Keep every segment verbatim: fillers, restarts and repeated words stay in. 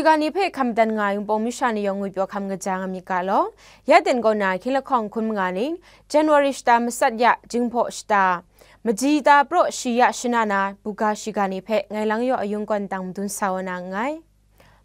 Ga ni hpe hkam dan nga ai Wunpawng masha ni yawng ngwipyaw hkam kaja nga myit ga law, ya ten kaw na hkying lahkawng hkun manga ning, January shata matsat ya, Jinghpaw shata, Maji ta praw shi ya shana na, buga shiga ni hpe ngai lang yaw ayung kawn tang madun sa wa na nngai.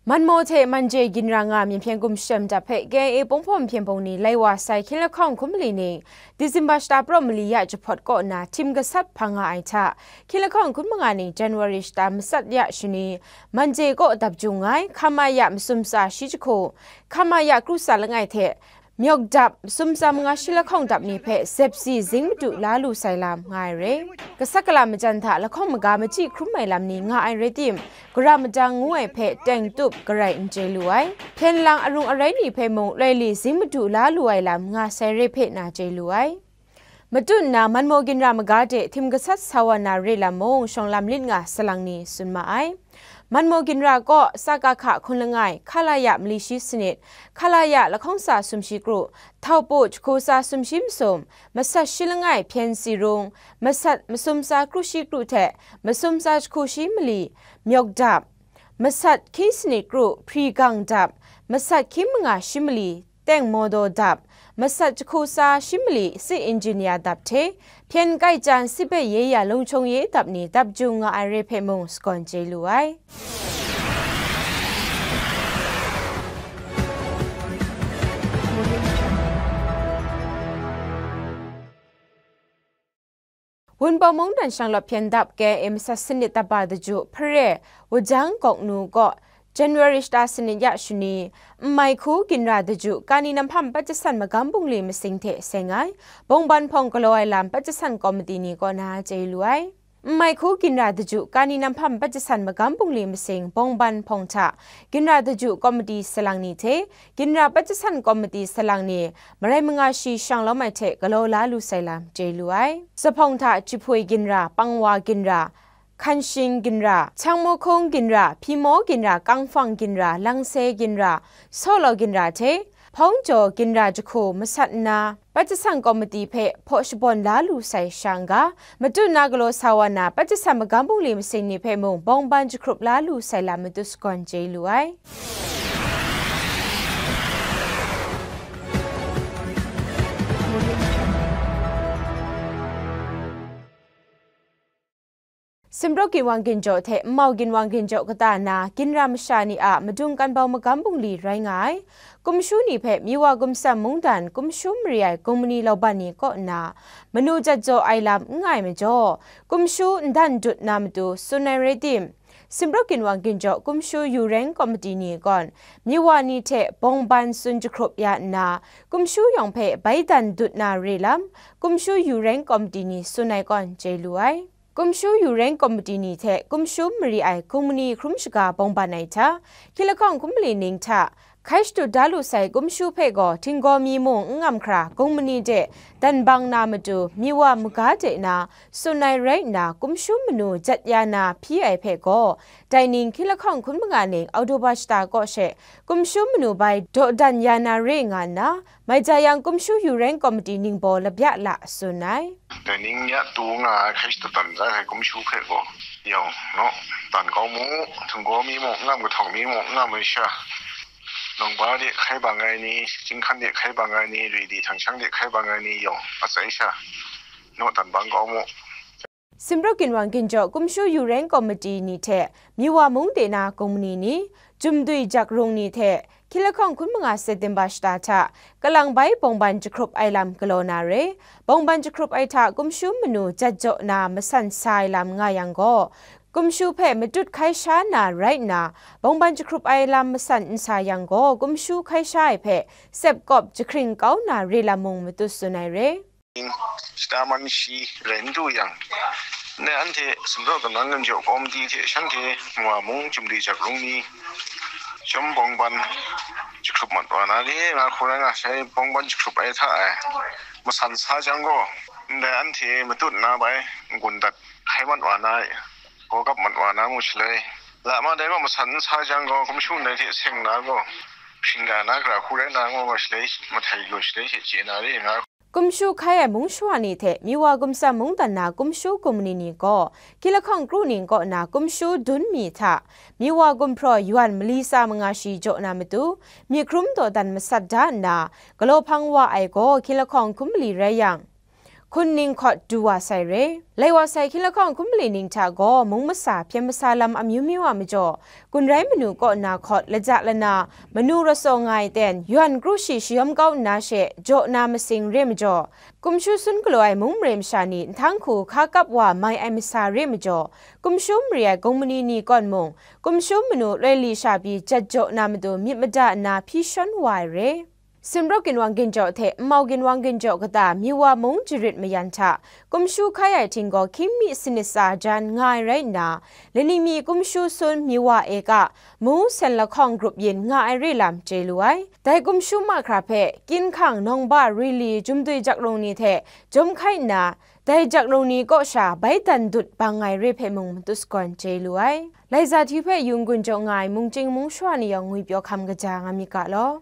Manmaw hte Manje ginra nga myit hpyen gum shashem dap hpe K I A Pungpawm Hpyen Pung ni lai wa sai hkying lahkawng hkun mali ning, December shata praw mali ya jahpawt kaw nna htim gasat hpang nga ai hta, hkying lahkawng hkun manga ning January shata matsat ya shani, Manje kaw dap jung ai, hkam ai ya masum tsa shi jahku, hkam ai ya kru tsa langai hte, myawk dap, masum tsa manga shi lahkawng dap ni hpe zep si zing madu la lu sai lam nga ai re. Gasat gala majan hta lahkawng maga machyi hkrum ai lam ni nga ai rai tim, gara madang ngu ai hpe teng tup garai n chye lu ai. Hpyen lang arung arai ni hpe mung loi li zing madu la lu ai lam nga sai re hpe na chye lu ai. Matut nna, Manmaw ginra maga de htim gasat sa wa na re lam mung, shawng lam lit nga salang ni tsun ma ai. Manmaw ginra kaw, S K K hkun langai, K L A mali shi sanit, K L A lahkawng tsa sumshi kru, Htau Pu jahku tsa sumshi masum, masat shi langai hpyen tsi rung, masat masum tsa kru shi kru hte, masum tsa jahku shi mali, myawk dap, masat hkying sanit kru, hpri gang dap, masat hkying manga shi mali, teng mawdaw dap, masat jahku tsa shi mali, si engineer dap hte, hpyen kai can si hpe ye ya lung hkyung ye dap ni dap jung nga ai re hpe mung sagawn chye lu ai. Wunpawng mungdan shanglawt hpyen dap K I A masat sanit daba daju, Hpare, Wajang Gawknu kaw, January shata sanit ya shani, Nmai Hku ginra daju, Kani Namhpam Patjasan Magam Bungli masing hte seng ai, bawngban hpawng galaw ai lam Patjasan Komiti ni kaw na chye lu ai. Nmai Hku ginra daju, Kani Namhpam Patjasan Magam Bungli masing bawngban hpawng hta, ginra daju komiti salang ni hte, ginra Patjasan Komiti salang ni, marai manga shi shang lawm ai hte galaw la lu sai lam chye lu ai. Zuphpawng hta Jahpoi ginra, Pangwa ginra, Hkanshing ginra, Changmawhkung ginra, Hpyimaw ginra, Kangfang ginra, Langse ginra, Sawlaw ginra hte, Hpawngjaw ginra jahku masat nna, Patjasan Komiti hpe hpaw shabawn la lu sai sha n-ga, matut na galaw sa wa na Patjasan Magam Bungli masing ni hpe mung bawngban jahkrup la lu sai lam matut sagawn chye lu ai. Sumrawk ginwang ginjaw hte Nmau ginwang ginjaw kata na ginra masha ni a madung kan bau magam bungli rai nga ai. Kumshu ni hpe Miwa Gumsam Mungdan Kumshu Mari ai Gungmani Lauban ni kaw nna manu jat jaw ai lam n nga ai majaw, kumshu ndan dut na matu tsun ai rai tim, Sumrawk ginwang ginjaw kumshu yu reng komiti ni gawn Miwa ni hte bawngban tsun jahkrup ya nna, kumshu yawng hpe bai dan dut na re lam, kumshu yu reng komiti ni tsun ai kawn chye lu ai. Kumshu yu reng komiti ni hte kumshu mari ai Gungmani hkrum shaga bawngban ai hta, hkying lahkawng hkun mali ning hta, hkai shadut da lu sai kumshu hpe gaw htinggaw mi mung n ngam hkra Gungmani de dan bang na matu Miwa maga de na tsun ai rai nna, kumshu manu jat ya na hpyi ai hpe gaw, dai ning hkying lahkawng hkun manga ning Oktoba shata kaw she kumshu manu bai dawdan ya na re nga nna, Mai ja yang, kumshu yu reng komiti ningbaw labya la tsun ai. Dai ning ya tu nga ai hkai shadut dan za ai kumshu hpe gaw, yawng naw, dan kau mu, htinggaw mi mung n ngam, kahtawng mi mung n ngam ai sha, nawngba de hkai bang ai ni, chyinghkan de hkai bang ai ni, ridi htangshang de hkai bang ai ni yawng a tsai sha, naw dan bang kau mu. Sumrawk ginwang ginjaw kumshu yu reng komiti ni hte Miwa mung de na Gungmani ni, Jumdui Jakrung ni hte, hkying lahkawng hkun manga September shata hta, kalang bai bawngban jahkrup ai lam galaw na re, bawngban jahkrup ai hta kumshu manu jat jaw na masan sa ai lam nga yang gaw, kumshu hpe matut hkai sha na rai nna, bawngban jahkrup ai lam masan n sa yang gaw, kumshu hkai sha ai hpe sep kawp jahkring kau na re lam mung matut tsun ai re. Shata man shi rai n du yang, ndai anhte sumrawk ginwang ginjaw komiti hte shanhte Miwa mung Jumdui Jakrung ni chyawm bawngban jahkrup mat wa na re nga hku rai nga, sai bawngban jahkrup ai hta e masan sa jang gaw, ndai anhte matut na bai n-gun dat hkai mat wa na e, gawgap mat wa na mu shaloi, la ma dai gaw masan n sa jang gaw, kumshu ndai hte seng na gaw, shingga na gara hku rai na gaw, shaloi mahtai lu shaloi hte chye na re nga. Kumshu hkai ai mung shawa ni hte Miwa gumsam mungdan na kumshu gumni ni gaw, hkyilahkawng kru ning kaw na kumshu dun mi hta, Miwa gumhpraw yuan mali tsa manga shi jaw na matu, myit hkrum dawdan masat da nna, galaw hpang wa ai gaw hkyilahkawng hkum mali rai yang, hkun ning hkawt du wa sai re. Lai wa sai hkyilahkawng hkum mali ning hta gaw mung masa hpyen masa lam amyu myu a majaw, gun rai manu kaw na hkawt laja lana, manu rasaw nga ai ten, yuan kru shi shayawm kau nna she, jaw na masing re majaw, kumshu sun galaw ai mung mare masha ni nhtang hku hka kap wa mai ai masa re majaw, kumshu mari ai gumni ni kawn mung, kumshu manu loi li sha pyi jat jaw na matu myit mada nna hpyi shawn wa ai re. Simraw ginwang ginjaw hte nmau ginwang ginjaw kata Miwa mung jarit mayan hta, kumshu hkai ai htinggaw hkying mi sanit tsa jan nga ai rai nna, laning mi kumshu sun Miwa eka, mu sen lahkawng grup yin nga ai re lam chye lu ai. Dai kumshu mahkra hpe, Kinhkang, Nawngba, Rili, Jumdui jakrung ni hte, jawm hkai nna, dai jakrung ni kaw sha bai dan dut bang ai re hpe mung matut sagawn chye lu ai. Laiza hti hpe yung gun jaw nga ai mungchying mung shawa ni yawng ngwipyaw hkam kaja nga myit ga law.